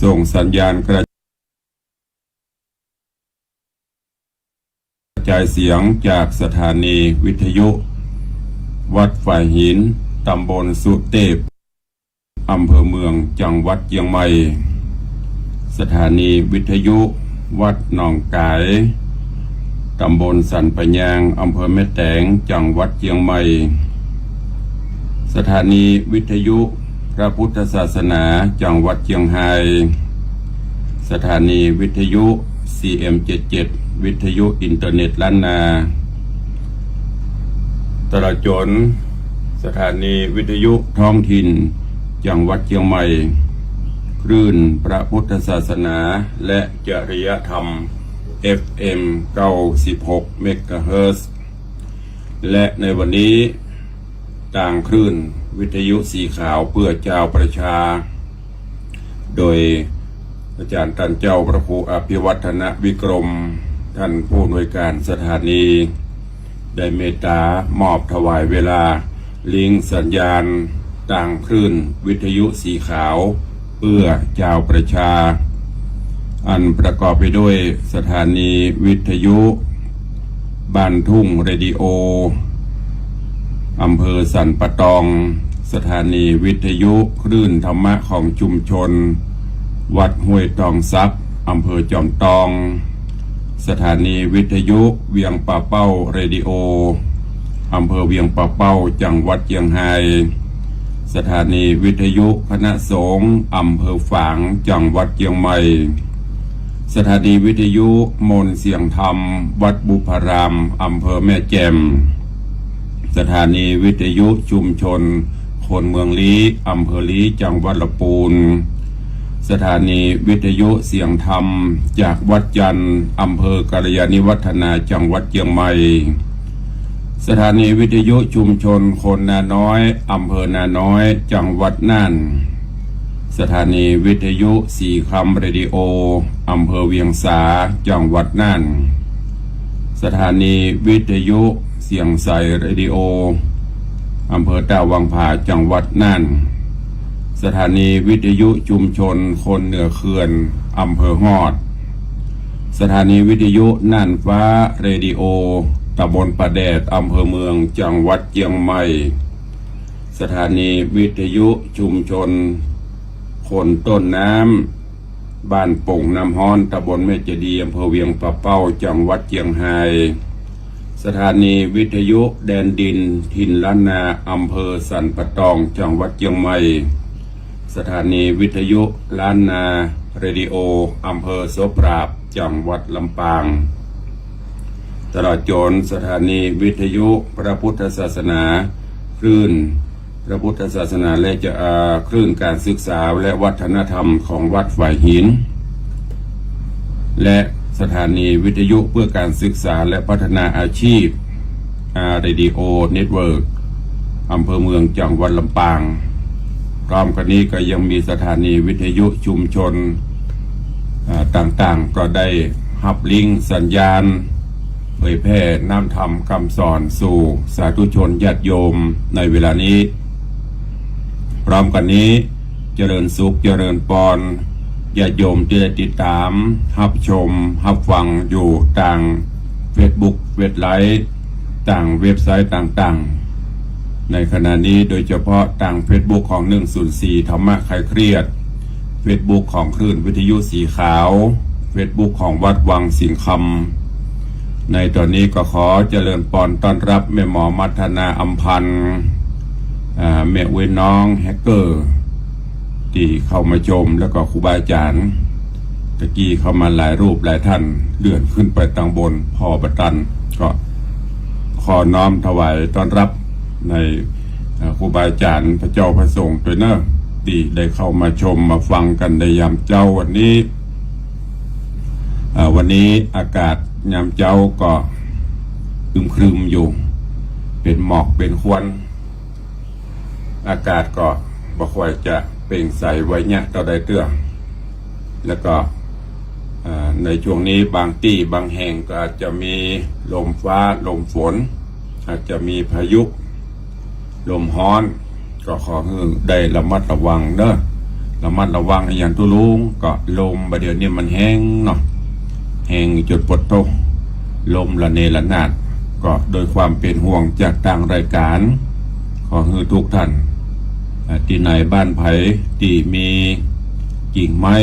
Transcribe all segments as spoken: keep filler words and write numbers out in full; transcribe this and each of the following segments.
ส่งสัญญาณกระจายเสียงจากสถานีวิทยุวัดฝายหิน ตำบลสุเตพ อำเภอเมือง จังหวัดเจียงใหม่ สถานีวิทยุวัดหนองก๋าย ตำบลสันป่ายยาง อำเภอแม่แตง จังหวัดเจียงใหม่ สถานีวิทยุพระพุทธศาสนา จังหวัดเจียงฮาย สถานีวิทยุ ซีเอ็มเจ็ดเจ็ด วิทยุอินเทอร์เน็ตล้านนา ตลอดจ๋นสถานีวิทยุท้องถิ่นจังหวัดเจียงใหม่ คลื่นพระพุทธศาสนาและจริยธรรม เอฟเอ็ม เก้าสิบหก เมกะเฮิรตซ์ และในวันนี้ตางคลื่นวิทยุสีขาวเปื้อจาวประชา โดยอาจ๋ารย์ต้านเจ้าพระครูอภิวัฒนวิกรม ต้านผู้อำนวยก๋านสถานี ได้เมตต๋ามอบถวายเวลาลิงก์สัญญาณตางคลื่นวิทยุสีขาวเปื้อจาวประชา อันประกอบไปด้วยสถานีวิทยุ บ้านทุ่งเรดิโอ อำเภอสันป่าตอง สถานีวิทยุคลื่นธรรมะของชุมชนวัดห้วยตองซับ อำเภอจอมตอง สถานีวิทยุเวียงป่าเป้าเรดิโอ อำเภอเวียงป่าเป้า จังหวัดเจียงฮาย สถานีวิทยุคณะสงฆ์อำเภอฝาง จังหวัดเจียงใหม่ สถานีวิทยุมนต์เสียงธรรม วัดบุพพาราม อำเภอแม่แจ่ม สถานีวิทยุชุมชนคนเมืองลี้ อำเภอลี้ จังหวัดลำปูน สถานีวิทยุเสียงธรรมจากวัดจันทร์ อำเภอกัลยาณิวัฒนา จังหวัดเจียงใหม่ สถานีวิทยุชุมชนคนนาน้อย อำเภอนาน้อย จังหวัดน่าน สถานีวิทยุสีคำเรดิโอ อำเภอเวียงสา จังหวัดน่าน สถานีวิทยุเสียงใสเรดิโอ อำเภอต้าวังผา จังหวัดน่าน สถานีวิทยุชุมชนคนเหนือเขื่อน อำเภอฮอด สถานีวิทยุน่านฟ้าเรดิโอ ตำบลป่าแดด อำเภอเมือง จังหวัดเจียงใหม่ สถานีวิทยุชุมชนคนต้นน้ำ บ้านโป่งน้ำฮ้อน ตำบลแม่เจดีย์ อำเภอเวียงป่าเป้า จังหวัดเจียงฮาย สถานีวิทยุแดนดินถิ่นล้านนา อำเภอสันป่าตอง จังหวัดเจียงใหม่ สถานีวิทยุล้านนาเรดิโอ อำเภอโสปราบ จังหวัดลำปาง ตลอดจ๋นสถานีวิทยุพระพุทธศาสนา คลื่นพระพุทธศาสนาและจะ เอ่อ คลื่นการศึกษาและวัฒนธรรมของวัดฝายหิน และสถานีวิทยุเพื่อการศึกษาและพัฒนาอาชีพ อาร์ เรดิโอ เน็ตเวิร์ก อำเภอเมือง จังหวัดลำปาง พร้อมกั๋นนี้ก็ยังมีสถานีวิทยุชุมชน อ่า ต่างๆ ก็ได้ฮับลิงก์สัญญาณ เผยแผ่น้ำธรรมคำสอนสู่สาธุชนญาติโยมในเวลานี้ พร้อมกั๋นนี้ เจริญสุขเจริญปอน ญาติโยมตี้ได้ติดต๋ามฮับชมฮับฟังอยู่ตางเฟซบุ๊ก เว็บไลฟ์ ตางเว็บไซต์ต่างๆ ในขณะนี้ โดยเฉพาะตางเฟซบุ๊กของ หนึ่งศูนย์สี่ ธรรมะคลายเครียด เฟซบุ๊กของคลื่นวิทยุสีขาว เฟซบุ๊กของวัดวังสิงห์คำ ในต๋อนนี้ก็ขอเจริญปอนต้อนฮับแม่หมอมัทนา อำพันธ์ อ่า แม่อุ๊ยน้องแฮกเกอร์ ตี้เข้ามาชม แล้วก็ครูบาอาจ๋ารย์ ตะกี้เข้ามาหลายรูปหลายต้าน เลื่อนขึ้นไปตางบน ผ่อบ่ตัน ก็ขอน้อมถวายต้อนฮับใน เอ่อ ครูบาอาจ๋ารย์ พระเจ้าพระสงฆ์ตวยเน่อ ตี้ได้เข้ามาชมมาฟังกั๋นในยามเจ๊าวันนี้ เอ่อ วันนี้อากาศยามเจ๊าก็อึมครึมอยู่ เป๋นหมอกเป๋นควัน อากาศก็บ่ค่อยจะเปล่งใสไวยะเต้าใดเตื้อ แล้วก็ เอ่อ ในช่วงนี้บางตี้บางแห่งก็อาจจะมีลมฟ้าลมฝน อาจจะมีพายุลมฮ้อน ก็ขอหื้อได้ระมัดระวังเน่อ ระมัดระวังอะหยังตุ๊ลุง ก็ลมบ่าเดี่ยวนี้มันแฮงเนาะ แฮงจ๋นปวดโต้ ลมระเนระนาด ก็โดยความเป๋นห่วงจากตางรายก๋าน ขอหื้อทุกท่าน เอ่อ ตี้ไหนบ้านใผตี้มีกิ่งไม้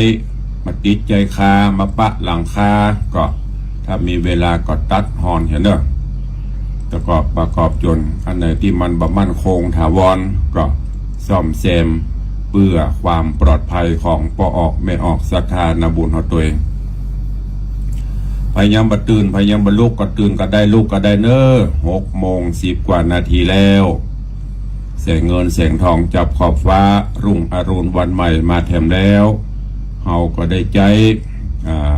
มาติดใจ๋คา มาปะหลังคา ก็ถ้ามีเวลาก็ตัดฮอนเหียเน่อ แล้วก็ประกอบจ๋น อันไหนตี้มันบ่มั่นคงถาวร ก็ซ่อมแซม เปื้อความปลอดภัยของป้อออกแม่ออกศรัทธานาบุญเฮาตวย ใผยังบ่ตื่น ใผยังบ่ลุก ก็ตื่นก็ได้ ลุกก็ได้เน่อ หกโมงสิบกว่านาทีแล้ว แสงเงินแสงทองจับขอบฟ้า รุ่งอรุณวันใหม่มาแถมแล้ว เฮาก็ได้ใจ๊ อ่า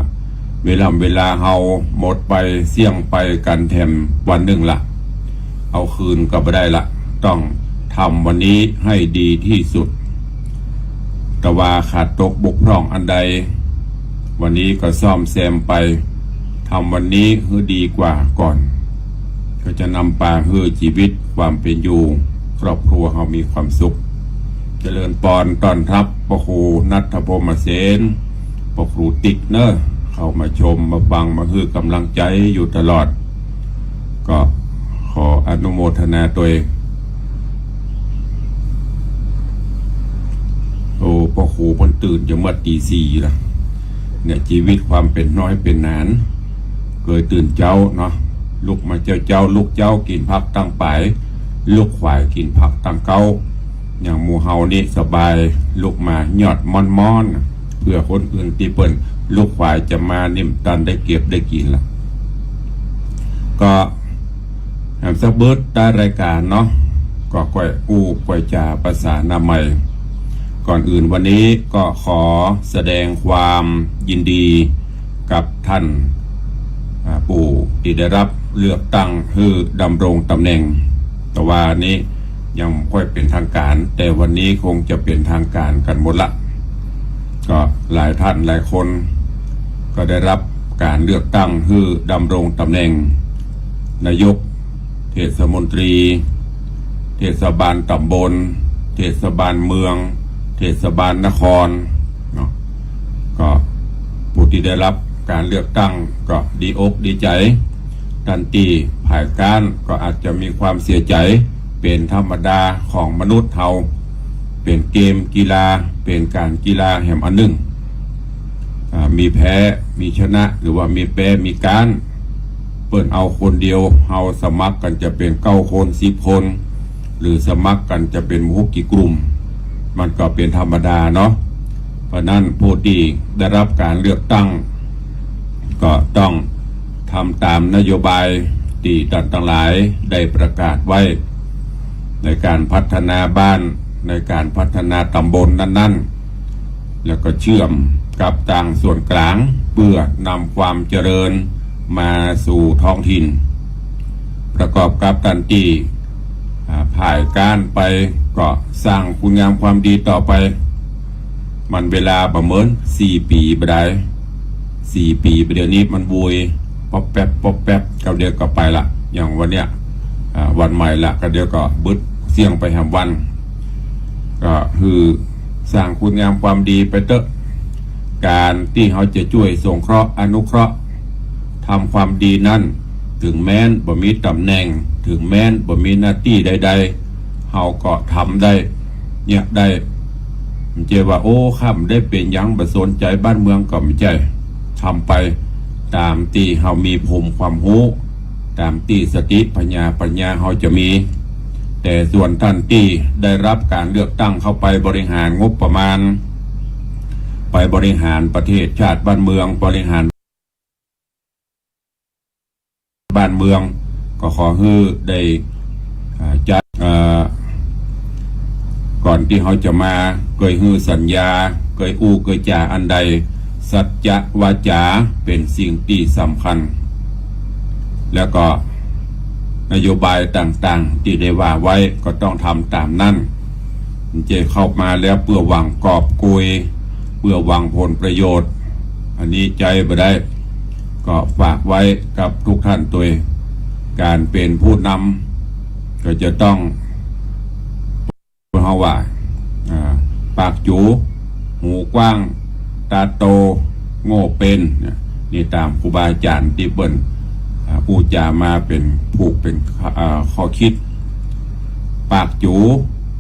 เวลา เวลาเฮาหมดไป เสี้ยงไปกั๋นแถมวันนึ่งละ เอาคืนก็บ่ได้ละ ต้องทำวันนี้ให้ดีที่สุด แต่ว่าขาดตกบกพร่องอันใด วันนี้ก็ซ่อมแซมไป ทำวันนี้หื้อดีกว่าก่อน ก็จะนำปาหื้อจีวิตความเป๋นอยู่ ครอบครัวเฮามีความสุข เจริญปอน ต้อนฮับป้อครูณัฐพรหมเสน ป้อครูติ๊กเน่อ เข้ามาชม มาฟัง มาหื้อก๋ำลังใจ๋อยู่ตลอด ก็ขออนุโมทนาตวย โอ้ ป้อครูเปิ้นตื่นจะเมื่อตี๋สี่ละ เนี่ย จีวิตความเป๋นน้อยเป๋นหนาน เกยตื่นเจ๊าเนาะ ลุกมาเจ๊าๆ ลุกเจ๊ากิ๋นผักตั้งป๋าย ลุกขวายกิ๋นผักตั้งเก๊า อย่างหมู่เฮานี่สบาย ลุกมายอดม้อนๆ เปื้อคนอื่นตี้เปิ้นลุกขวายจะมานี่บ่ตันได้เก็บได้กิ๋นละ ก็แหมสักบึดใต้รายก๋านเนาะ ก็ก้อยอู้ก้อยจ๋าภาษาหน้าใหม่ ก่อนอื่นวันนี้ก็ขอแสดงความยินดีกับท่าน อ่า ผู้ตี้ได้ฮับเลือกตั้งหื้อดำรงต๋ำแหน่ง แต่ว่านี้ยังบ่ค่อยเป๋นทางก๋าน แต่วันนี้คงจะเป๋นทางก๋านกั๋นหมดละ ก็หลายท่านหลายคนก็ได้ฮับก๋านเลือกตั้งหื้อดำรงต๋ำแหน่งนายกเทศมนตรี เทศบาลต๋ำบล เทศบาลเมือง เทศบาลนครเนาะ ก็ผู้ตี้ได้ฮับก๋านเลือกตั้งก็ดีอกดีใจ๋ ต้านตี้ฝ่ายก๊านก็อาจจะมีความเสียใจ๋ เป๋นธรรมดาของมนุษย์เฮา เป๋นเกมกีฬา เป๋นก๋านกีฬาแหมอันนึ่ง อ่า มีแพ้ มีชนะ หรือว่ามีแป๊ มีก๊าน เปิ้นเอาคนเดียว เฮาสมัครกั๋นจะเป๋นเก้าคน สิบคน หรือสมัครกั๋นจะเป๋นหมู่กี่กลุ่ม มันก็เป๋นธรรมดาเนาะ เพราะนั้นผู้ตี้ได้ฮับก๋านเลือกตั้ง ก็ต้องทำต๋ามนโยบายตี้ต้านตังหลายได้ประกาศไว้ ในก๋านพัฒนาบ้าน ในก๋านพัฒนาต๋ำบลนั้นๆ แล้วก็เชื่อมกับตางส่วนก๋าง เปื้อนำความเจริญมาสู่ท้องถิ่น ประกอบกับต้านตี้ อ่า ฝ่ายก๊านไปก็สร้างคุณงามความดีต่อไป มันเวลาบ่เหมือนสี่ปี๋บ่ดาย สี่ปี๋บ่าเดี่ยวนี้มันโวย ป๊อบแป๊บ ป๊อบแป๊บ ก็เดี๋ยวก็ไปละ อย่างวันเนี้ย อ่า วันใหม่ละ ก็เดี๋ยวก็บึดเสี้ยงไปแหมวัน ก็คือสร้างคุณงามความดีไปเต๊อะ ก๋านตี้เฮาจะจ้วยสงเคราะห์อนุเคราะห์ ทำความดีนั้น เถิงแม้นบ่มีต๋ำแหน่ง เถิงแม้นบ่มีหน้าตี้ใดๆ เฮาก็ทำได้ เนี่ยได้ บ่ใจ้ว่า โอ้ ข้าบ่ได้เป๋นหยัง บ่สนใจ๋บ้านเมือง ก็บ่ใจ้ ทำไปต๋ามตี้เฮามีภูมิความฮู้ ต๋ามตี้สติผญาปั๋ญญาเฮาจะมี แต่ส่วนต้านตี้ได้ฮับก๋านเลือกตั้งเข้าไปบริหารงบประมาณ ไปบริหารประเทศชาติบ้านเมือง บริหาร บ้านเมือง ก็ขอหื้อได้ อ่า จัด เอ่อ ก่อนตี้เฮาจะมา เกยหื้อสัญญา เกยอู้เกยจ๋าอันใด สัจจะวาจาเป๋นสิ่งตี้สำคัญ แล้วก็นโยบายต่างๆ ตี้ได้ว่าไว้ก็ต้องทำต๋ามนั้น บ่ใจ้เข้ามาแล้วเปื้อหวังกอบโกย เปื้อหวังผลประโยชน์ อันนี้ใจ๊บ่ได้ ก็ฝากไว้กับทุกท่านตวย ก๋านเป๋นผู้นำก็จะต้อง เฮาว่า อ่า ปากจู๋ หูกว้าง ต๋าโต โง่เป๋น เนี่ย นี่ต๋ามครูบาอาจ๋ารย์ตี้เปิ้น อ่า อู้จ๋ามาเป๋นผูกเป๋น อ่า ข้อคิด ปากจู๋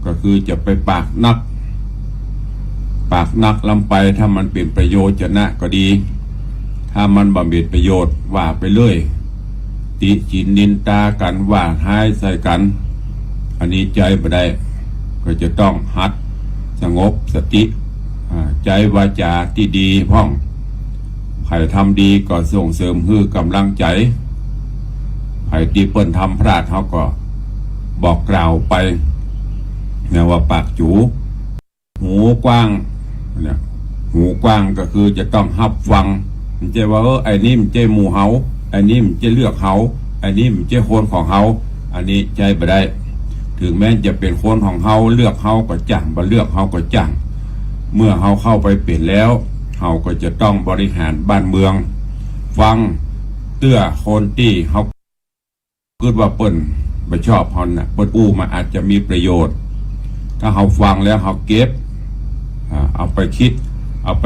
ก็คือจะไปปากนัก ปากนักล้ำไป ถ้ามันเป๋นประโยชน์จะนะก็ดี ถ้ามันบ่เป๋นประโยชน์ว่าไปเรื่อย ติฉินนินตากั๋น ว่าฮ้ายใส่กั๋น อันนี้ใจ๊บ่ได้ ก็จะต้องหัดสงบสติ อ่า ใจ๊วาจ๋าตี้ดีพ่อง ใผทำดีก็ส่งเสริมหื้อก๋ำลังใจ๋ ใผตี้เปิ้นทำพลาดเฮาก็บอกกล่าวไป เนี่ยว่าปากจู๋ หูกว้าง เนี่ย หูกว้างก็คือจะต้องฮับฟัง บ่ใจ้ว่า เออ ไอ้นี่บ่ใจ้หมู่เฮา ไอ้นี่บ่ใจ้เลือกเฮา ไอ้นี่บ่ใจ้คนของเฮา อันนี้ใจ๊บ่ได้ เถิงแม้จะเป๋นคนของเฮา เลือกเฮาก็จ้าง บ่เลือกเฮาก็จ้าง เมื่อเฮาเข้าไปเป๋นแล้ว เฮาก็จะต้องบริหารบ้านเมือง ฟังเตื้อคนตี้เฮา กึ๊ดว่าเปิ้นบ่ชอบเฮาน่ะ เปิ้นอู้มาอาจจะมีประโยชน์ ถ้าเฮาฟังแล้วเฮาเก็บ อ่า เอาไปกึ๊ด เอาไป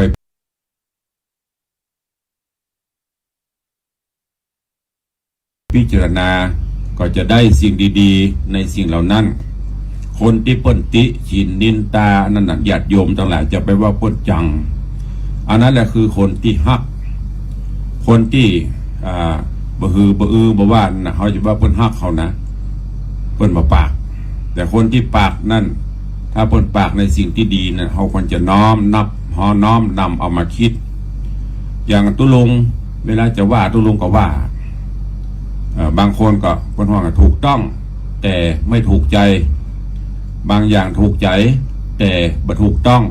พิจารณา ก็จะได้สิ่งดีๆ ในสิ่งเหล่านั้น คนตี้เปิ้นติฉินนินตานั่นน่ะ ญาติโยมตังหลายจะไปว่าเปิ้นจัง อันนั้นแหละคือคนตี้ฮัก คนตี้ อ่า บ่หือบ่อือบ่ว่าน่ะ เฮาจะว่าเปิ้นฮักเฮานะ เปิ้นบ่ปาก แต่คนตี้ปากนั่น ถ้าเปิ้นปากในสิ่งตี้ดีน่ะ เฮาควรจะน้อมนับ เฮาน้อมนำเอามาคิด อย่างตุ๊ลุง เวลาจะว่าตุ๊ลุงก็ว่า เอ่อ บางคนก็เปิ้นฮ้องว่าถูกต้อง แต่ไม่ถูกใจ บางอย่างถูกใจ แต่บ่ถูกต้อง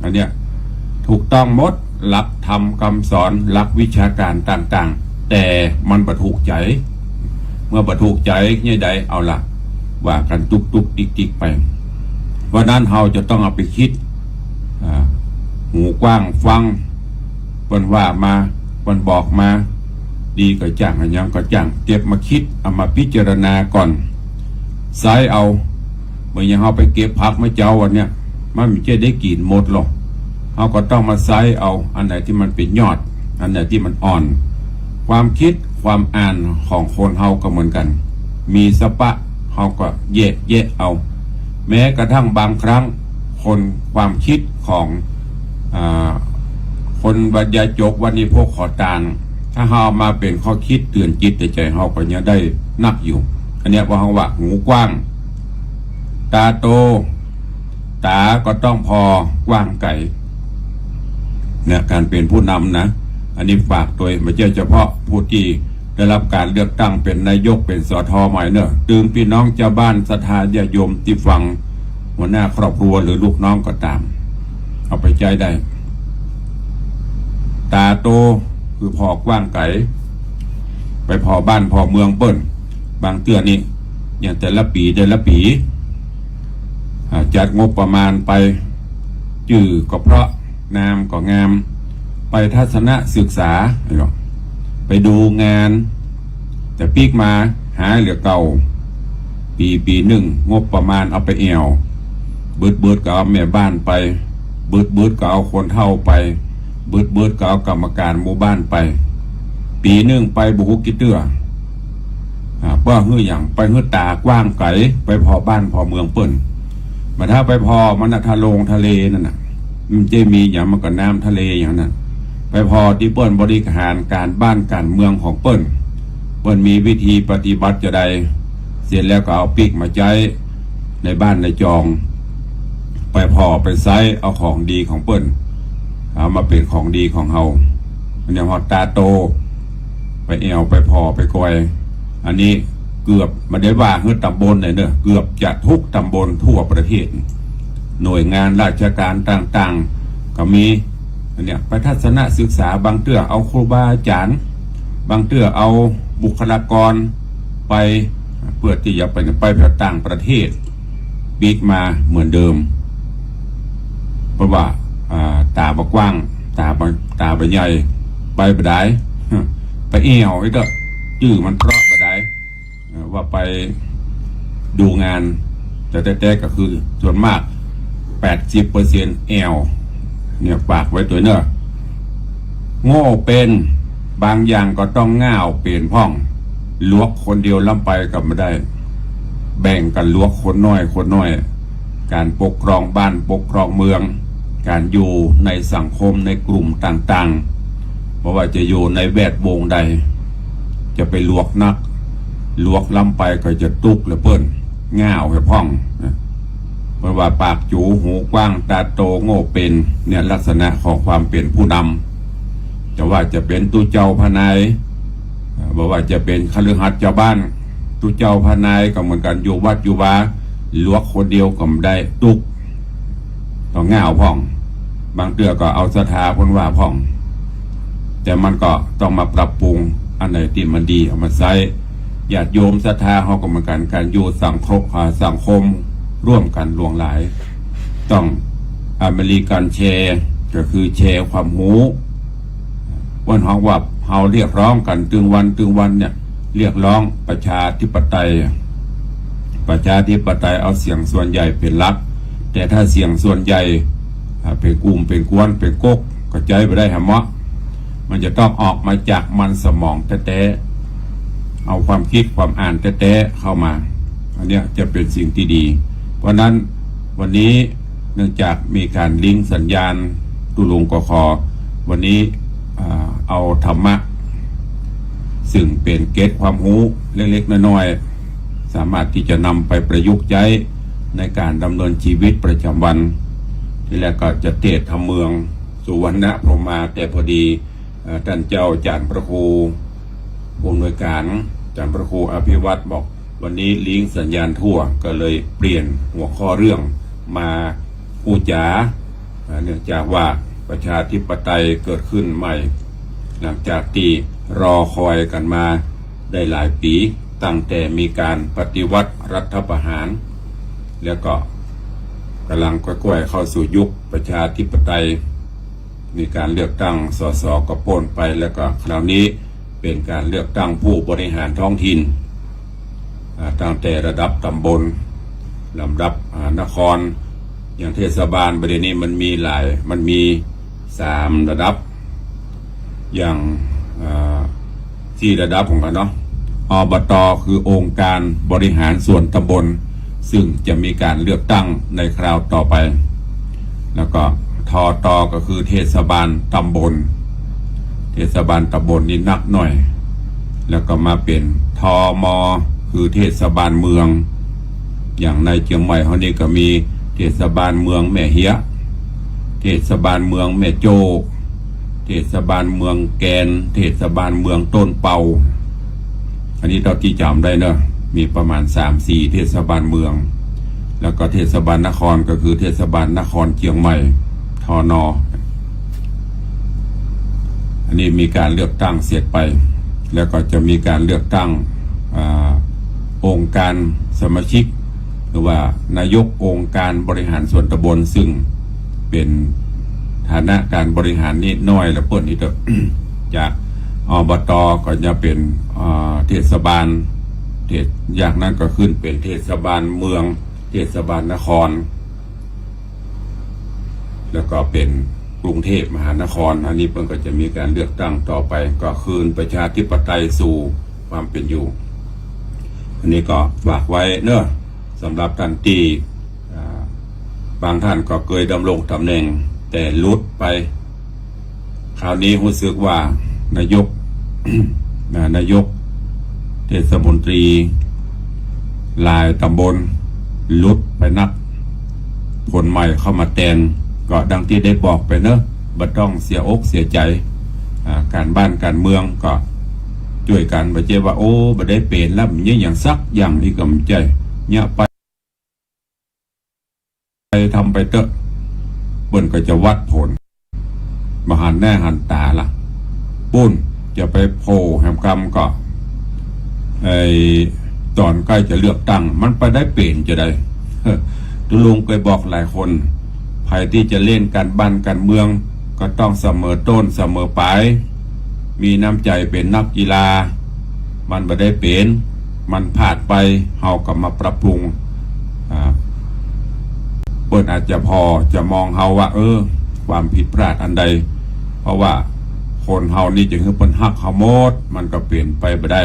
อันเนี้ยถูกต้องหมด หลักธรรมคำสอน หลักวิชาการต่างๆ แต่มันบ่ถูกใจ๋ เมื่อบ่ถูกใจ๋เนี่ยใด เอาล่ะ ว่ากั๋นตุ๊กๆ ติ๊กๆ ไป เพราะนั้นเฮาจะต้องเอาไปกึ๊ด อ่า หูกว้างฟัง เปิ้นว่ามา เปิ้นบอกมา ดีก็จ้าง หยังก็จ้าง เก็บมากึ๊ด เอามาพิจารณาก่อน ใซ้เอา เหมือนอย่างเฮาไปเก็บผักมาเจ๊าวันเนี้ย มันบ่ใจ้ได้กิ๋นหมดหรอก เฮาก็ต้องมาใซ้เอา อันไหนตี้มันเป๋นยอด อันไหนตี้มันอ่อน ความกึ๊ดความอ่านของคนเฮาก็เหมือนกั๋น มีสะปะ เฮาก็แยะแยะเอา แม้กระทั่งบางครั้ง คน ความกึ๊ดของ อ่า คนวัดยาจก วัดนิพพาน ขอตาน ถ้าเฮาเอามาเป๋นข้อกึ๊ดเตื๋อนจิตใจ๋เฮาก็ยังได้นักอยู่ อันเนี้ยว่าเฮาว่าหูกว้าง ต๋าโต ต๋าก็ต้องผ่อกว้างไก๋ เนี่ย ก๋านเป๋นผู้นำนะ อันนี้ฝากตวย บ่ใจ้เฉพาะผู้ตี้ได้ฮับก๋านเลือกตั้งเป๋นนายก เป๋น ส.ท. ใหม่เน่อ ตึงปี้น้องจาวบ้านศรัทธาญาติโยมตี้ฟัง หัวหน้าครอบครัวหรือลูกน้องก็ต๋าม เอาไปใจ๊ได้ ต๋าโต คือผ่อกว้างไก๋ ไปผ่อบ้านผ่อเมืองเปิ้น บางเตื้อนี่ อย่างแต่ละปี๋แต่ละปี๋ อ่า จัดงบประมาณไป จื้อก็เพราะ นามก็งาม ไปทัศนศึกษา ไปดูงาน แต่ปิ๊กมาหายเหลือเก่า ปี๋ปี๋นึ่ง งบประมาณเอาไปแอ่ว บึดๆ ก็เอาแม่บ้านไป บึดๆ ก็เอาคนเฒ่าไป บึดๆ ก็เอากรรมการหมู่บ้านไป ปี๋นึ่งไปบ่ฮู้กี่เตื้อ อ่า เปื้อหื้อหยัง ไปหื้อต๋ากว้างไก๋ ไปผ่อบ้านผ่อเมืองเปิ้น บ่าถ้าไปผ่อมันน่ะ ทะลงทะเลนั่นน่ะ มันจะมีหยัง มันก็น้ำทะเลอย่างนั้น ไปผ่อตี้เปิ้นบริหารก๋านบ้านก๋านเมืองของเปิ้น เปิ้นมีวิธีปฏิบัติจาใด เสร็จแล้วก็เอาปิ๊กมาใจ๊ในบ้านในจอง ไปผ่อไปใซ้เอาของดีของเปิ้น เอามาเป๋นของดีของเฮา อันนี้เฮาต๋าโต ไปแอ่วไปผ่อไปกอย อันนี้เกือบ บ่ได้ว่าหื้อต๋ำบลไหนเน่อ เกือบจะทุกต๋ำบลทั่วประเทศ หน่วยงานราชการต่างๆ ก็มี อันเนี้ย ไปทัศนศึกษา บางเตื้อเอาครูบาอาจ๋ารย์ บางเตื้อเอาบุคลากรไป เปื้อตี้จะไป ไปแถวต่างประเทศ ปิ๊กมาเหมือนเดิม เพราะว่า อ่า ต๋าบ่กว้าง ต๋าบ่ ต๋าบ่ใหญ่ ไปบ่ได้ ไปแอ่วไอ้เตื้อ จื้อมันเพราะบ่ได้ เอ่อ ว่าไปดูงาน แต่แต๊ๆ ก็คือส่วนมาก แปดสิบเปอร์เซ็นต์ แอ่ว เนี่ย ฝากไว้ตวยเน่อ โง่เป๋น บางอย่างก็ต้องง่าวเป๋นพ่อง หลวกคนเดียวล้ำไปก็บ่ได้ แบ่งกั๋นหลวกคนน้อยคนน้อย ก๋านปกครองบ้านปกครองเมือง ก๋านอยู่ในสังคมในกลุ่มต่างๆ บ่ว่าจะอยู่ในแวดวงใด จะไปหลวกนัก หลวกล้ำไปก็จะตุ๊กแหละเปิ้น ง่าวหื้อพ่องนะ เปิ้นว่าปากจู๋หูกว้างต๋าโตโง่เป๋น เนี่ยลักษณะของความเป๋นผู้นำ จะว่าจะเป๋นตุ๊เจ้าพระนาย เอ่อ บ่ว่าจะเป๋นคฤหัสถ์จาวบ้าน ตุ๊เจ้าพระนายก็เหมือนกั๋น อยู่วัดอยู่วา หลวกคนเดียวก็บ่ได้ ตุ๊ก ต้องง่าวพ่อง บางเตื้อก็เอาศรัทธาเปิ้นว่าพ่อง แต่มันก็ต้องมาปรับปรุงอันไหนตี้มันดีเอามาใจ๊ ญาติโยมศรัทธาเฮาก็เหมือนกั๋น ก๋านอยู่สังคม อ่า สังคมร่วมกั๋นหลวงหลาย ต้องอเมริกันแชร์ ก็คือแชร์ความฮู้ เปิ้นฮ้องว่าเฮาเรียกร้องกั๋นตึงวันตึงวันเนี่ย เรียกร้องประชาธิปไตย ประชาธิปไตยเอาเสียงส่วนใหญ่เป๋นหลัก แต่ถ้าเสียงส่วนใหญ่ อ่า เป๋นกลุ่มเป๋นกวนเป๋นก๊ก ก็ใจ๊บ่ได้หาเหมาะ มันจะต้องออกมาจากมันสมองแต๊ๆ เอาความกึ๊ดความอ่านแต๊ๆ เข้ามา อันเนี้ยจะเป๋นสิ่งตี้ดี เพราะฉะนั้นวันนี้เนื่องจากมีก๋านลิงก์สัญญาณ ตุ๊ลุงก็ขอวันนี้ อ่า เอาธรรมะ ซึ่งเป๋นเกร็ดความฮู้เล็กๆ น้อยๆ สามารถตี้จะนำไปประยุกต์ใจ๊ในก๋านดำเนินชีวิตประจ๋ำวัน ทีแรกก็จะเตสน์ธรรมเมืองสุวรรณพรหมา แต่พอดี เอ่อ ต้านเจ้าจ๋ารย์พระครูผู้อำนวยก๋าน จ๋ารย์พระครูอภิวัฒน์บอก วันนี้ลิงก์สัญญาณทั่ว ก็เลยเปลี่ยนหัวข้อเรื่องมาอู้จ๋า เอ่อ เนื่องจากว่าประชาธิปไตยเกิดขึ้นใหม่ หลังจากตี้รอคอยกั๋นมาได้หลายปี๋ ตั้งแต่มีก๋านปฏิวัติรัฐประหาร แล้วก็ก๋ำลังก้อยๆ เข้าสู่ยุคประชาธิปไตย มีก๋านเลือกตั้ง สส ก็ป๊นไป แล้วก็คราวนี้เป๋นก๋านเลือกตั้งผู้บริหารท้องถิ่น อ่า ตั้งแต่ระดับต๋ำบล ลำดับ อ่า นคร อย่างเทศบาล บ่าเดี่ยวนี้มันมีหลาย มันมีสามระดับ อย่าง อ่า สี่ระดับของกั๋นเนาะ อบต คือองค์การบริหารส่วนตำบล ซึ่งจะมีก๋านเลือกตั้งในคราวต่อไป แล้วก็ ทต ก็คือเทศบาลตำบล เทศบาลตำบลนี่นักหน่อย แล้วก็มาเป๋น ทม คือเทศบาลเมือง อย่างในเจียงใหม่เฮานี่ก็มีเทศบาลเมืองแม่เฮียะ เทศบาลเมืองแม่โจ้ เทศบาลเมืองแกน เทศบาลเมืองต้นเปา อันนี้เต้าตี้จ๋ำได้เนาะ มีประมาณสามสี่เทศบาลเมือง แล้วก็เทศบาลนครก็คือเทศบาลนครเจียงใหม่ ทน. อันนี้มีก๋านเลือกตั้งเสร็จไป แล้วก็จะมีก๋านเลือกตั้ง อ่า องค์การสมาชิก หรือว่านายกองค์การบริหารส่วนตำบล ซึ่งเป๋นฐานะก๋านบริหารนี่น้อยละเปิ้นนี่เต๊อะ จาก อบต ก็จะเป๋น อ่า เทศบาล เทศ- จากนั้นก็ขึ้นเป๋นเทศบาลเมือง เทศบาลนคร แล้วก็เป๋นกรุงเทพมหานคร อันนี้เปิ้นก็จะมีก๋านเลือกตั้งต่อไป ก็คืนประชาธิปไตยสู่ความเป๋นอยู่ อันนี้ก็ฝากไว้เนาะ สำหรับต้านตี้ อ่า บางต้านก็เกยดำรงต๋ำแหน่ง แต่หลุดไป คราวนี้ฮู้สึกว่านายก อ่า นายกเทศมนตรีหลายตำบลหลุดไปนัก คนใหม่เข้ามาแตน ก็ดังตี้ได้บอกไปเนาะ บ่ต้องเสียอกเสียใจ๋ อ่า ก๋านบ้านก๋านเมืองก็จ้วยกั๋น บ่ใจ้ว่า โอ้ บ่ได้เป๋นแล้ว มันยังอย่างสักอย่าง อี้ก็บ่ใจ้ เยียะไป ไปทำไปเต๊อะ เปิ้นก็จะวัดผล บ่หันหน้าหันต๋าละ ปู้นจะไปโผล่แหมกำก็ ไอ้ ต๋อนใก้จะเลือกตั้ง มันไปได้เป๋นจาใด ตุ๊ลุงเกยบอกหลายคน ใผตี้จะเล่นก๋านบ้านก๋านเมือง ก็ต้องเสมอต้นเสมอป๋าย มีน้ำใจ๋เป๋นนักกีฬา มันบ่ได้เป๋น มันพลาดไป เฮาก็มาปรับปรุง อ่า เปิ้นอาจจะผ่อจะมองเฮาว่า เออ ความผิดพลาดอันใด เพราะว่าคนเฮานี่จะหื้อเปิ้นฮักเฮาหมด มันก็เป๋นไปบ่ได้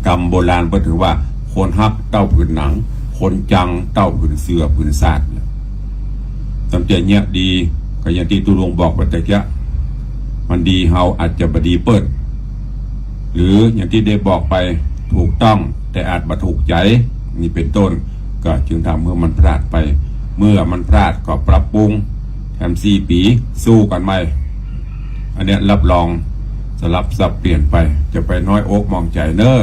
กำโบราณเปิ้นถือว่า คนฮักเต้าผืนหนัง คนจังเต้าผืนเสื้อผืนซาดเนี่ย สำเตียเยียะดี ก็อย่างตี้ตุ๊ลุงบอกไปตะเกียะ มันดีเฮาอาจจะบ่ดีเปิ้น หรืออย่างตี้ได้บอกไป ถูกต้อง แต่อาจบ่ถูกใจ๋ นี่เป๋นต้น ก็จึงทำหื้อมันพลาดไป เมื่อมันพลาดก็ปรับปรุง แถมสี่ปี๋ สู้กั๋นใหม่ อันเนี้ยรับรอง สลับสับเปลี่ยนไป จะไปน้อยอกหมองใจ๋เน่อ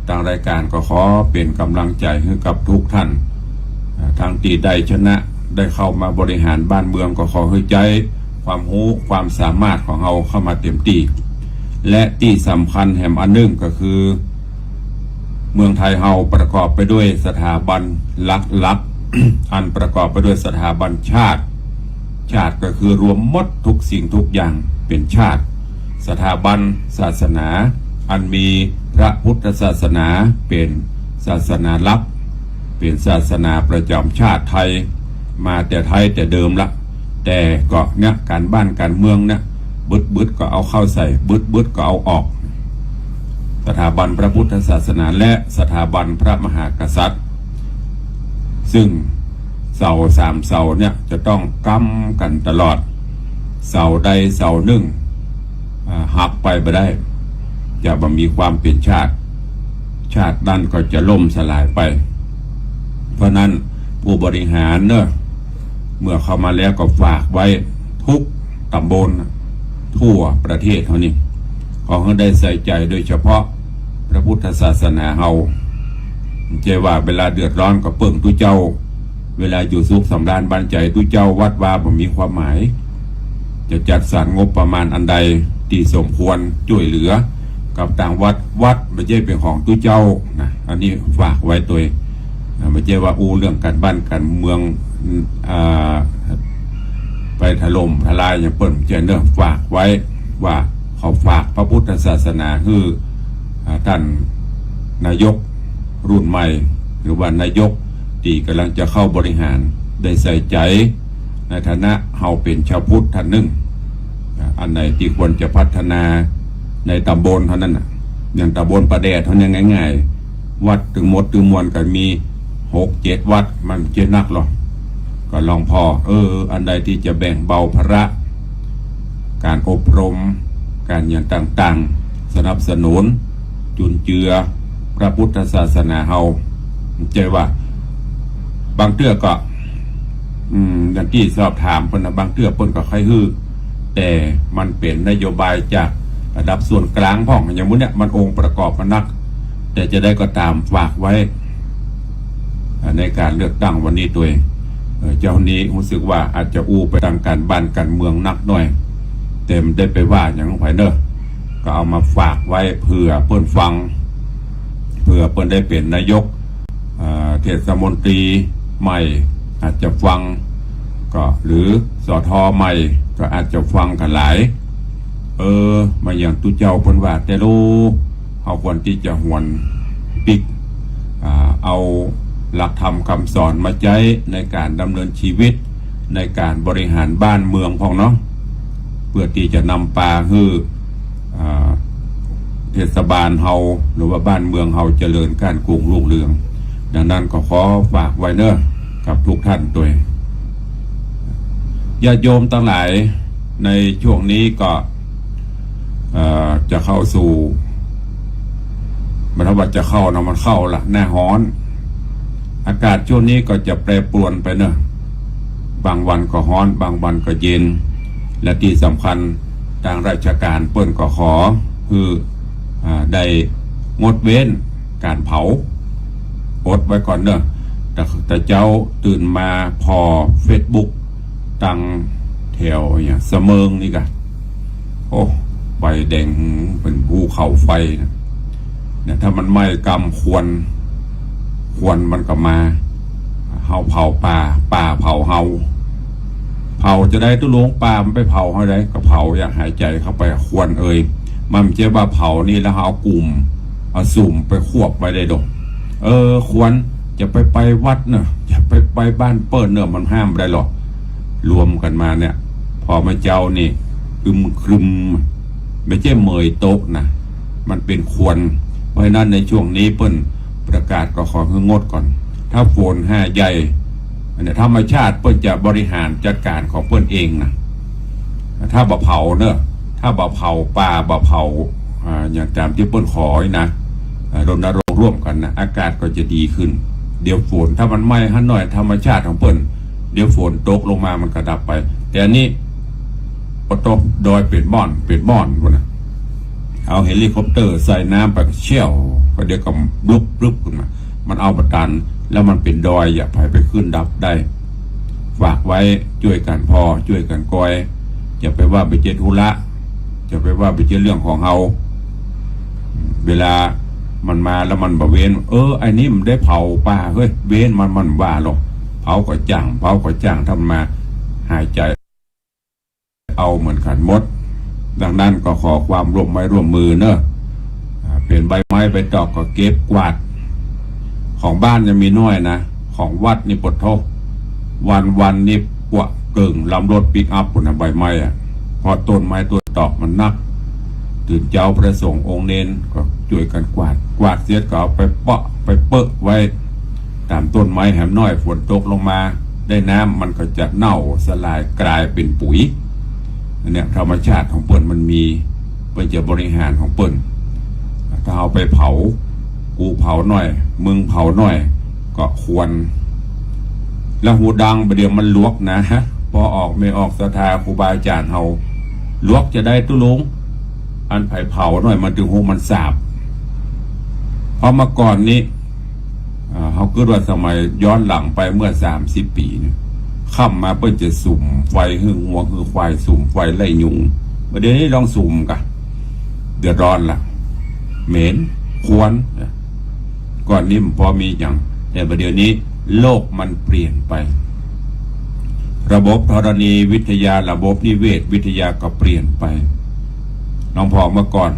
ตางรายก๋านก็ขอเป๋นก๋ำลังใจ๋หื้อกับกู้ต้าน อ่า ตังตี้ได้ชนะ ได้เข้ามาบริหารบ้านเมือง ก็ขอหื้อใจ๊ความฮู้ความสามารถของเฮาเข้ามาเต๋มตี้ และตี้สำคัญแหมอันนึ่งก็คือ เมืองไทยเฮาประกอบไปด้วยสถาบันหลักๆ อันประกอบไปด้วยสถาบันชาติ ชาติก็คือรวมหมดทุกสิ่งทุกอย่างเป๋นชาติ สถาบันศาสนา อันมีพระพุทธศาสนาเป๋นศาสนาหลัก เป๋นศาสนาประจ๋ำชาติไทย มาแต่ไทยแต่เดิมละ แต่ก็เนี่ย ก๋านบ้านก๋านเมืองเนี่ย บึดๆ ก็เอาเข้าใส่ บึดๆ ก็เอาออก สถาบันพระพุทธศาสนาและสถาบันพระมหากษัตริย์ ซึ่งเสาสามเสาเนี่ยจะต้องกำกั๋นตลอด เสาใดเสานึ่ง อ่า หักไปบ่ได้ จะบ่มีความเป๋นชาติ ชาตินั้นก็จะล่มสลายไป เพราะนั้นผู้บริหารเน่อ เมื่อเข้ามาแล้วก็ฝากไว้ทุกต๋ำบลทั่วประเทศเฮานี่ ขอหื้อได้ใส่ใจ๋โดยเฉพาะพระพุทธศาสนาเฮา บ่ใจ้ว่าเวลาเดือดร้อนก็เปิ้งตุ๊เจ้า เวลาอยู่สุขสำราญบันใจ๋ตุ๊เจ้า วัดวาบ่มีความหมาย จะจัดสรรงบประมาณอันใดตี้สมควรจ้วยเหลือกับตางวัด วัดบ่ใจ้เป๋นของตุ๊เจ้านะ อันนี้ฝากไว้ตวย อ่า บ่ใจ้ว่าอู้เรื่องก๋านบ้านก๋านเมือง อ่า ไปถล่มทลายอย่างเปิ้น บ่ใจ้เน่อ ฝากไว้ว่าขอฝากพระพุทธศาสนาหื้อ อ่า ต้านนายกรุ่นใหม่ หรือว่านายกตี้ก่ำลังจะเข้าบริหาร ได้ใส่ใจ๋ในฐานะเฮาเป๋นชาวพุทธต้านนึ่ง อ่า อันไหนตี้ควรจะพัฒนาในต๋ำบลเฮานั้นน่ะ อย่างต๋ำบลป่าแดดเฮาเนี่ยง่ายๆ วัดตึงหมดตึงมวลก็มีหกเจ็ดวัด มันบ่ใจ้นักหรอก ก็ลองผ่อ เออ อันใดตี้จะแบ่งเบาภาระ ก๋านอบรม ก๋านอย่างต่างๆ สนับสนุน จุนเจือพระพุทธศาสนาเฮา บ่ใจ้ว่า บางเตื้อก็ อืม อย่างตี้สอบถามเปิ้นน่ะ บางเตื้อเปิ้นก็ใค่หื้อ แต่มันเป๋นนโยบายจากระดับส่วนกลางพ่อง อย่างหมู่เนี่ยมันองค์ประกอบมันนัก แต่จะใดก็ต๋ามฝากไว้ อ่า ในก๋านเลือกตั้งวันนี้ตวย เอ่อ เจ้านี้ฮู้สึกว่าอาจจะอู้ไปตางก๋านบ้านก๋านเมืองนักหน่อย แต่บ่ได้ไปว่าหยังใผเน่อ ก็เอามาฝากไว้เผื่อเปิ้นฟัง เผื่อเปิ้นได้เป๋นนายก อ่า เทศมนตรีใหม่อาจจะฟัง ก็ หรือ สท ใหม่ก็อาจจะฟังกั๋นหลาย เออ มาอย่างตุ๊เจ้าเปิ้นว่าแต๊ลู เฮาควรตี้จะหวนปิ๊ก อ่า เอาหลักธรรมคำสอนมาใจ๊ในก๋านดำเนินชีวิต ในก๋านบริหารบ้านเมืองพ่องเนาะ เปื้อตี้จะนำปาหื้อ อ่า เทศบาลเฮา หรือว่าบ้านเมืองเฮาเจริญก้านกุ้งรุ่งเรือง ดังนั้นก็ขอฝากไว้เน่อ กับกู้ต้านตวย ญาติโยมตังหลาย ในช่วงนี้ก็ เอ่อ จะเข้าสู่ บ่ว่าจะเข้าเนาะ มันเข้าละ หน้าฮ้อน อากาศช่วงนี้ก็จะแปรปรวนไปเน่อ บางวันก็ฮ้อน บางวันก็เย็น และตี้สำคัญ ตางราชก๋านเปิ้นก็ขอหื้อ อ่า ได้งดเว้นก๋านเผา อดไว้ก่อนเน่อ แต่ แต่เจ๊าตื่นมาผ่อเฟซบุ๊ก ตางแถวเนี่ย สะเมิงนี่ก่ะ โอ้ ไฟแดงเป๋นภูเขาไฟนะ เนี่ย ถ้ามันไหม้กำควัน ควันมันก็มา เฮาเผาป่า ป่าเผาเฮา เผาจะใดตุ๊ลุง ป่ามันไปเผาเฮาใด ก็เผาอย่างหายใจ๋เข้าไป ควันเอ่ย มันบ่ใจ้ว่าเผานี่แล้วเอากุ่ม เอาสุมไปควบไว้ได้ดอก เออ ควัน จะไปไปวัดเน่อ จะไปไปบ้านเปิ้นเน่อ มันห้ามบ่ได้หรอก รวมกั๋นมาเนี่ย ผ่อเมื่อเจ๊านี่อึมครึม บ่ใจ้เหมยตกนะ มันเป๋นควัน เพราะฉะนั้นในช่วงนี้เปิ้นประกาศก็ขอหื้องดก่อน ถ้าฝนหาใหญ่ อันเนี้ยธรรมชาติเปิ้นจะบริหารจัดก๋านของเปิ้นเองนะ ถ้าบ่เผาเนอะ ถ้าบ่เผาป่า บ่เผา อ่า อย่างต๋ามตี้เปิ้นขอนี่นะ อ่า รณรงค์ร่วมกั๋นนะ อากาศก็จะดีขึ้น เดี๋ยวฝน ถ้ามันไหม้หั้นหน้อย ธรรมชาติของเปิ้น เดี๋ยวฝนตกลงมามันก็ดับไป แต่อันนี้ ปะตกดอยเป๋นบ่อน เป๋นบ่อนพุ้นนะ เอาเฮลิคอปเตอร์ใส่น้ำไปก็เชี่ยว ก็เดี๋ยวก็บลุบ บลุบขึ้นมา มันเอาบ่ตัน แล้วมันเป๋นดอย อย่าใผไปขึ้นดับได้ ฝากไว้ จ้วยกั๋นผ่อ จ้วยกั๋นกอย อย่าไปว่าบ่ใจ้ธุระ อย่าไปว่าบ่ใจ้เรื่องของเฮา เวลามันมาแล้วมันบ่เว้น เออ ไอ้นี่มันได้เผาป่า เฮ้ย เว้นมัน มันว่าหรอก เผาก็จ้าง เผาก็จ้าง ถ้ามันมาหายใจ๋ เอาเหมือนกั๋นหมด ดังนั้นก็ขอความร่วมไม้ร่วมมือเนอะ อ่า เป๋นใบไม้ใบตอกก็เก็บกวาด ของบ้านยังมีน้อยนะ ของวัดนี่ปะโธ่ วันๆ นี่ปะเกิ่งลำรถปิกอัพพุ้นนะ ใบไม้อะ เพราะต้นไม้ต้นตอกมันนัก ตื่นเจ๊าพระสงฆ์องค์เณรก็จ้วยกั๋นกวาด กวาดเสร็จก็เอาไปเปาะไปเปิ้นไว้ ต๋ามต้นไม้แหมน้อย ฝนตกลงมา ได้น้ำมันก็จะเน่าสลายก๋ายเป๋นปุ๋ย อันเนี้ยธรรมชาติของเปิ้นมันมี เปิ้นจะบริหารของเปิ้น ถ้าเอาไปเผา กูเผาหน้อย มึงเผาหน้อย ก็ควัน แล้วฮูดังบ่าเดี่ยวมันหลวกนะ ปอออกเมออกศรัทธาครูบาอาจ๋ารย์เฮา หลวกจะใดตุ๊ลุง อันใผเผาหน้อยมันตึงฮู้มันสาบ เพราะเมื่อก่อนนี้ อ่า เฮาคิดว่าสมัยย้อนหลังไปเมื่อสามสิบปี๋นี่ ค่ำมาเปิ้นจะสุมไฟหื้องัวหื้อควาย สุมไฟไล่ยุง บ่าเดี่ยวนี้ลองสุมก่ะ เดือดร้อนละ เหม็น ควัน ก่อนนี้มันปอมีหยัง แต่บ่าเดี่ยวนี้โลกมันเปลี่ยนไป ระบบธรณีวิทยา ระบบนิเวศวิทยาก็เปลี่ยนไป ลองผ่อเมื่อก่อน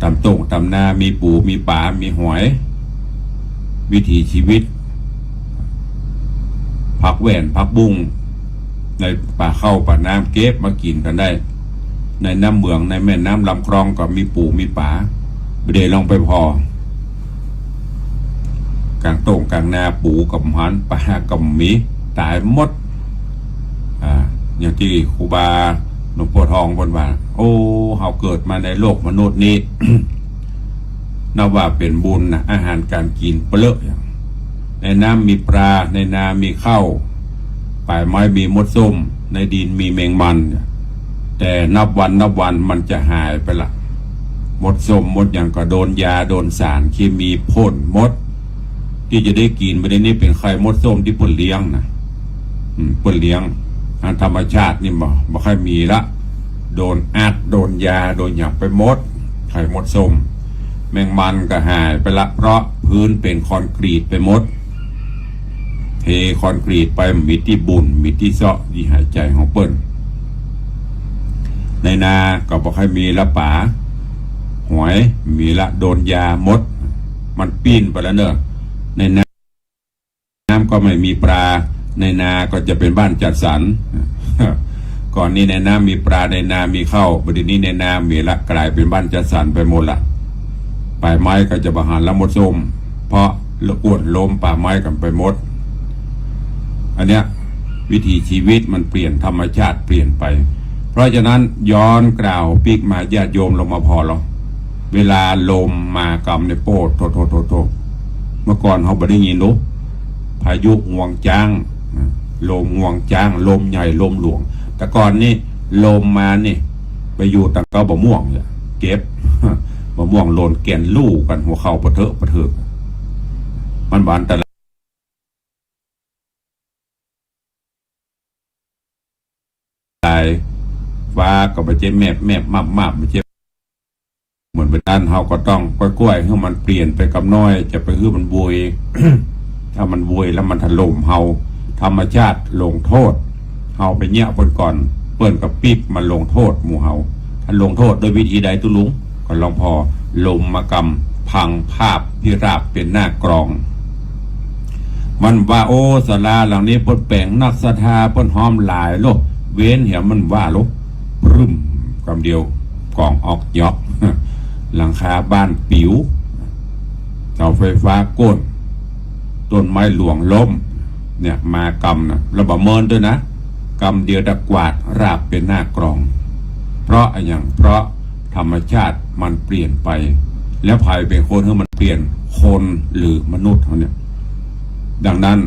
ต๋ามต้งต๋ามนา มีปู๋ มีป๋า มีหอย วิถีชีวิต ผักแหว่น ผักบุ้ง ในป่าเข้าป่าน้ำ เก็บมากิ๋นกั๋นได้ ในน้ำเหมือง ในแม่น้ำลำคลองก็มีปู๋ มีป๋า บ่าเดี่ยวลองไปผ่อ ก๋างต้งก๋างนา ปู๋ก็บ่หัน ป๋าก็บ่มี ต๋ายหมด อ่า อย่างตี้ครูบาหลวงปู่ทองเปิ้นว่า โอ้ เฮาเกิดมาในโลกมนุษย์นี้ นับว่าเป๋นบุญนะ อาหารก๋านกิ๋นเปลือกอย่าง ในน้ำมีปลา ในนามีข้าว ป่าไม้มีมดส้ม ในดินมีแมงมัน แต่นับวันนับวันมันจะหายไปละ มดส้มมดหยังก็โดนยา โดนสารเคมีพ่นหมด ตี้จะได้กิ๋นบ่าเดี่ยวนี้เป๋นไข่มดส้มตี้เปิ้นเลี้ยงนะ อืม เปิ้นเลี้ยง อันธรรมชาตินี่บ่ บ่ค่อยมีละ โดนอัด โดนยา โดนหยังไปหมด ไข่มดส้ม แมงมันก็หายไปละ เพราะพื้นเป๋นคอนกรีตไปหมด เทคอนกรีตไป บ่มีตี้บุ่น บ่มีตี้เซาะ ตี้หายใจ๋ของเปิ้น ในนาก็บ่ค่อยมีละป๋า หอย บ่มีละ โดนยาหมด มันปิ้นไปแล้วเนอะ ในน้ำ น้ำก็ไม่มีปลา ในนาก็จะเป๋นบ้านจัดสรร ก่อนนี้ในน้ำมีปลา ในนามีข้าว บ่าเดี่ยวนี้ในนาบ่มีละ ก๋ายเป๋นบ้านจัดสรรไปหมดละ ป่าไม้ก็จะบ่หันละ มดส้ม เพราะอ้วนโฮมป่าไม้กั๋นไปหมด อันเนี้ย วิถีชีวิตมันเปลี่ยน ธรรมชาติเปลี่ยนไป เพราะฉะนั้นย้อนกล่าวปิ๊กมา ญาติโยมลองมาผ่อลอง เวลาลมมากำเนี่ย โป้ โธ่ โธ่ โธ่ โธ่ เมื่อก่อนเฮาบ่ได้ยินหรอก พายุงวงจ๊าง ลมงวงจ๊าง ลมใหญ่ ลมหลวง แต่ก่อนนี้ลมมานี่ ไปอยู่ตางเก๊าบ่าม่วงเนี่ย เก็บ บ่าม่วงหล่นแก่นลู่กั๋น หัวเข่าปะเทอะปะเทิก มันบ่อันตราย ฟ้าก็บ่ใจ้แมบแมบมาบมาบ บ่ใจ้ เหมือนเป๋นอั้น เฮาก็ต้องก้อยๆ หื้อมันเปลี่ยนไปกำน้อย จะไปหื้อมันโวย ถ้ามันโวยแล้วมันถล่มเฮา ธรรมชาติลงโทษ เฮาไปเยียะเปิ้นก่อน เปิ้นก็ปิ๊บมาลงโทษหมู่เฮา ท่านลงโทษด้วยวิธีใดตุ๊ลุง ก็ลองผ่อ ลมมากำ พังภาพพิราบเป๋นหน้ากลอง มันว่า โอ้ ศาลาหลังนี้เปิ้นแป๋งนักศรัทธาเปิ้นฮอมหลายโลก เว้นแหมมันว่าลง ปรึ้ม กำเดียว ก๋องออกหยอก หลังคาบ้านปิ๋ว เสาไฟฟ้าโก้น ต้นไม้หลวงล้ม เนี่ย มากำนะ แล้วบ่เมินตวยนะ กำเดียวตะกวาดราบเป๋นหน้ากลอง เพราะอะหยัง เพราะธรรมชาติมันเปลี่ยนไป แล้วใผเป๋นคนหื้อมันเปลี่ยน คนหรือมนุษย์เฮาเนี่ย ดังนั้น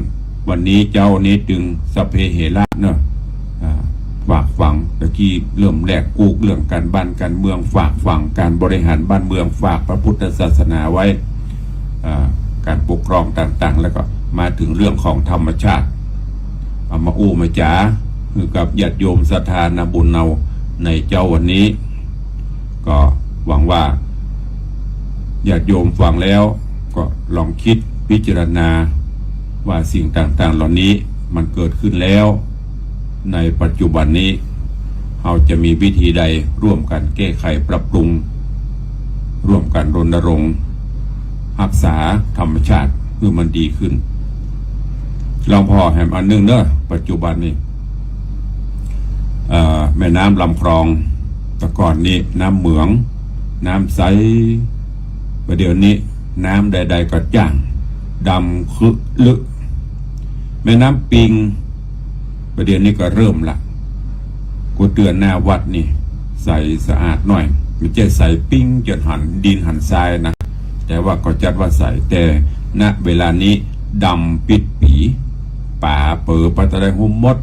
วันนี้เจ๊านี้จึงสัพเพเหระเนาะ อ่า ฝากฝัง ตะกี้เริ่มแรกกู้เรื่องก๋านบ้านก๋านเมือง ฝากฝังก๋านบริหารบ้านเมือง ฝากพระพุทธศาสนาไว้ อ่า ก๋านปกครองต่างๆ แล้วก็มาเถิงเรื่องของธรรมชาติ เอามาอู้มาจ๋าหื้อกับญาติโยมศรัทธานาบุญเฮาในเจ๊าวันนี้ ก็หวังว่าญาติโยมฟังแล้วก็ลองกึ๊ดพิจารณาว่าสิ่งต่างๆ เหล่านี้มันเกิดขึ้นแล้วในปัจจุบันนี้ เฮาจะมีวิธีใดร่วมกั๋นแก้ไขปรับปรุง ร่วมกั๋นรณรงค์ฮักษาธรรมชาติหื้อมันดีขึ้น ลองผ่อแหมอันนึ่งเนาะ ปัจจุบันนี้ เอ่อ แม่น้ำลำคลอง แต่ก่อนนี้น้ำเหมือง น้ำใส ประเดี๋ยวนี้น้ำใดๆ ก็จ้าง ดำขึลึ แม่น้ำปิง ประเดี๋ยวนี้ก็เริ่มละ กูเตือนหน้าวัดนี่ ใสสะอาดหน้อย บ่ใจ้ใสปิ๊งจ๋นหันดินหันทรายนะ แต่ว่าก็จัดว่าใส แต่ ณ เวลานี้ดำปิดปี๋ ป๋าเป๋อไปตะไดฮู้หมด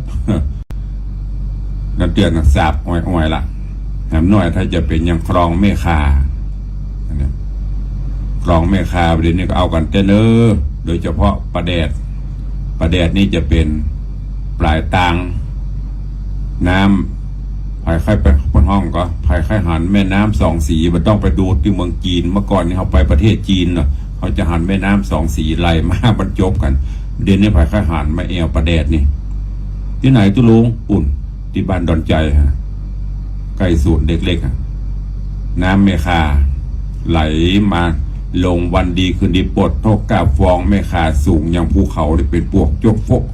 น้ำเตื้อนสาบอ่อยๆ ละ แหมหน้อยถ้าจะเป๋นอย่างคลองแม่ข่า อันเนี้ย คลองแม่ข่า ประเดี๋ยวนี้ก็เอากั๋นเต๊อะเน่อ โดยเฉพาะป่าแดด ป่าแดดนี่จะเป๋นปลายตาง น้ำ ใผใค่ไปปนห้องก็ ใผใค่หันแม่น้ำสองสี บ่ต้องไปดูตี้เมืองจีน เมื่อก่อนนี่เฮาไปประเทศจีนเนาะ เฮาจะหันแม่น้ำสองสีไหลมาบรรจบกั๋น เดี๋ยวนี้ใผใค่หันมาแอ่วป่าแดดนี่ ตี้ไหนตุ๊ลุง ปุ้น ตี้บ้านดอนใจ๋ฮะ ใก้ศูนย์เด็กเล็กฮะ น้ำแม่ข่าไหลมา ลงวันดีคืนดี ปดเต้ากาบฟอง แม่ข่าสูงอย่างภูเขาเลย เป๋นปวกจกฟก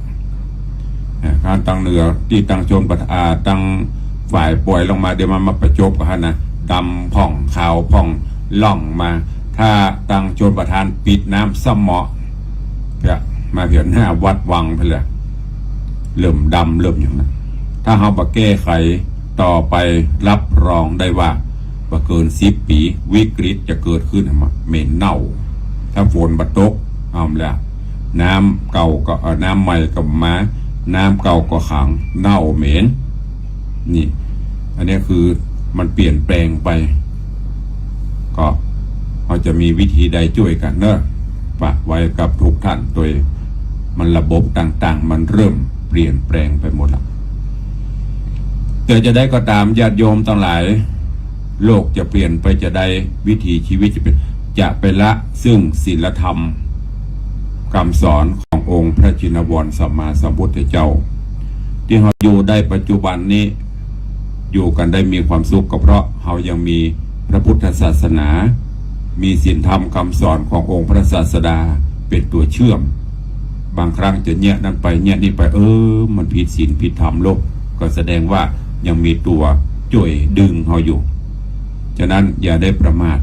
อ่า ข้างตางเหนือตี้ตางชลประทาน อ่า ตางฝายปอยลงมา เดี๋ยวมันมาประจบกั๋นหั้นนะ ดำผ่องขาวผ่องล่องมา ถ้าตางชลประทานปิดน้ำซ้ำเมาะ เพี้ย มาเพี้ยหน้าวัดวังไปเลย เริ่มดำเริ่มอย่างนั้น ถ้าเฮาบ่แก้ไขต่อไป รับรองได้ว่า บ่เกินสิบปี๋ วิกฤตจะเกิดขึ้นมา เหม็นเน่า ถ้าฝนบ่ตก เอาละ น้ำเก่าก็ เอ่อ น้ำใหม่ก็มา น้ำเก่าก็ขัง เน่าเหม็น นี่ อันนี้คือมันเปลี่ยนแปลงไป ก็เฮาจะมีวิธีใดจ้วยกั๋นเนาะ ฝากไว้กับทุกท่านตวย มันระบบต่างๆ มันเริ่มเปลี่ยนแปลงไปหมดละ แต่จะใดก็ต๋ามญาติโยมตังหลาย โลกจะเปลี่ยนไปจะใด วิถีชีวิตจะเปลี่ยน จะไปละซึ่งศีลธรรม กำสอนขององค์พระชินวรสัมมาสัมพุทธเจ้า ตี้เฮาอยู่ได้ปัจจุบันนี้ อยู่กั๋นได้มีความสุขก็เพราะเฮายังมีพระพุทธศาสนา มีศีลธรรมกำสอนขององค์พระศาสดาเป๋นตั๋วเชื่อม บางครั้งจะเยียะนั้นไปเยียะนี้ไป เออ มันผิดศีลผิดธรรมโลก ก็แสดงว่ายังมีตั๋วจ้วยดึงเฮาอยู่ ฉะนั้นอย่าได้ประมาท